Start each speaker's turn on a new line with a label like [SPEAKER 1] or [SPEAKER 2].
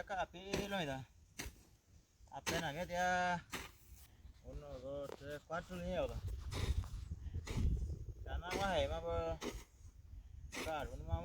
[SPEAKER 1] Ka'api lo mitã. Apenas tia 1, 2, 3, 4 líneas ota. Chana guahéima por ka'aru nima.